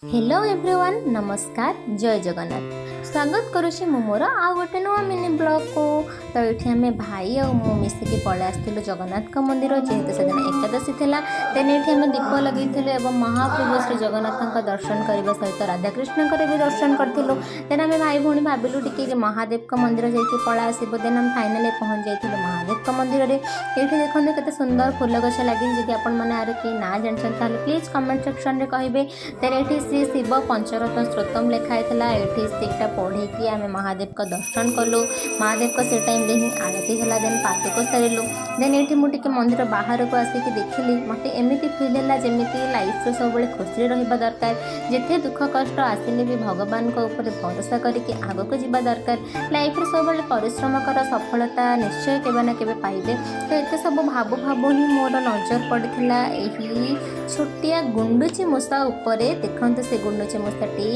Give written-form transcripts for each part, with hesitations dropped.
Hello everyone, ନମସ୍କାର, ଜୟ ଜଗନ୍ନାଥ। ସ୍ୱାଗତ କରୁଛି ମୁଁ ମୋର ଆଉ ଗୋଟେ ନୂଆ ମିନି ବ୍ଲଗ୍କୁ। ତ ଏଇଠି ଆମେ ଭାଇ ଆଉ ମୁଁ ମିଶିକି ପଳେଇ ଆସିଥିଲୁ ଜଗନ୍ନାଥଙ୍କ ମନ୍ଦିର, ଯେହେତୁ ସେଦିନ ଏକାଦଶୀ ଥିଲା। ଦେନ୍ ଏଇଠି ଆମେ ଦୀପ ଲଗେଇଥିଲୁ ଏବଂ ମହାପ୍ରଭୁ ଶ୍ରୀ ଜଗନ୍ନାଥଙ୍କ ଦର୍ଶନ କରିବା ସହିତ ରାଧାକୃଷ୍ଣଙ୍କର ବି ଦର୍ଶନ କରିଥିଲୁ। ଦେନ୍ ଆମେ ଭାଇ ଭଉଣୀ ଭାବିଲୁ ଟିକେ ମହାଦେବଙ୍କ ମନ୍ଦିର ଯାଇକି ପଳେଇ ଆସିବୁ। ଦେନ୍ ଆମେ ଫାଇନାଲି ପହଞ୍ଚି ଯାଇଥିଲୁ ମହାଦେବଙ୍କ ମନ୍ଦିରରେ। ଏଇଠି ଦେଖନ୍ତୁ, କେତେ ସୁନ୍ଦର ଫୁଲ ଗଛ ଲାଗିଛି। ଯଦି ଆପଣମାନେ ଆର କେହି ନାଁ ଜାଣିଛନ୍ତି, ତାହେଲେ ପ୍ଲିଜ୍ କମେଣ୍ଟ ସେକ୍ସନରେ କହିବେ। ଦେନ୍ ଏଇଠି ଶ୍ରୀ ଶିବ ପଞ୍ଚରତ୍ନ ସ୍ତୋତ୍ରମ ଲେଖା ହେଇଥିଲା। ଏଇଠି ସେଇଟା ପଢ଼ିକି ଆମେ ମହାଦେବଙ୍କ ଦର୍ଶନ କଲୁ। ମହାଦେବଙ୍କ ସେ ଟାଇମ୍ରେ ହିଁ ଆଳତି ହେଲା। ଦେନ୍ ପାଦୁକ ସାରିଲୁ। ଦେନ୍ ଏଇଠି ମୁଁ ଟିକେ ମନ୍ଦିର ବାହାରକୁ ଆସିକି ଦେଖିଲି, ମୋତେ ଏମିତି ଫିଲ୍ ହେଲା ଯେମିତି ଲାଇଫ୍ରେ ସବୁବେଳେ ଖୁସିରେ ରହିବା ଦରକାର। ଯେତେ ଦୁଃଖ କଷ୍ଟ ଆସିଲେ ବି ଭଗବାନଙ୍କ ଉପରେ ଭରସା କରିକି ଆଗକୁ ଯିବା ଦରକାର। ଲାଇଫ୍ରେ ସବୁବେଳେ ପରିଶ୍ରମ କର, ସଫଳତା ନିଶ୍ଚୟ କେବେ ନା କେବେ ପାଇବେ। ତ ଏତେ ସବୁ ଭାବୁ ଭାବୁ ହିଁ ମୋର ନଜର ପଡ଼ିଥିଲା ଏହି ଛୋଟିଆ ଗୁଣ୍ଡୁଚି ମୂଷା ଉପରେ। ଦେଖନ୍ତୁ, ସେ ଗୁଣ୍ଡୁଚି ମୂଷାଟି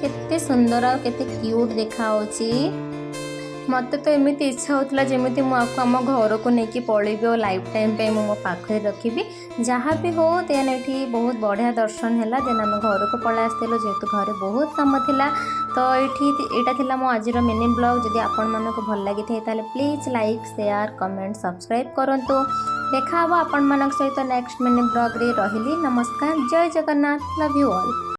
କେତେ ସୁନ୍ଦର ଆଉ କେତେ କ୍ୟୁଟ୍ ଦେଖାହେଉଛି। ମୋତେ ତ ଏମିତି ଇଚ୍ଛା ହେଉଥିଲା ଯେମିତି ମୁଁ ଆକୁ ଆମ ଘରକୁ ନେଇକି ପଳେଇବି ଆଉ ଲାଇଫ୍ ଟାଇମ୍ ପାଇଁ ମୁଁ ମୋ ପାଖରେ ରଖିବି। ଯାହା ବି ହଉ, ଦେନ୍ ଏଠି ବହୁତ ବଢ଼ିଆ ଦର୍ଶନ ହେଲା। ଦେନ୍ ଆମେ ଘରକୁ ପଳେଇ ଆସିଥିଲୁ, ଯେହେତୁ ଘରେ ବହୁତ କାମ ଥିଲା। ତ ଏଇଠି ଏଇଟା ଥିଲା ମୋ ଆଜିର ମିନି ବ୍ଲଗ୍। ଯଦି ଆପଣମାନଙ୍କୁ ଭଲ ଲାଗିଥାଏ, ତାହେଲେ please like, share, comment, subscribe କରନ୍ତୁ। ଦେଖା ହେବ ଆପଣମାନଙ୍କ ସହିତ ନେକ୍ସଟ ମିନି ବ୍ଲଗ୍ରେ। ରହିଲି, ନମସ୍କାର, ଜୟ ଜଗନ୍ନାଥ, ଲଭ୍ you all.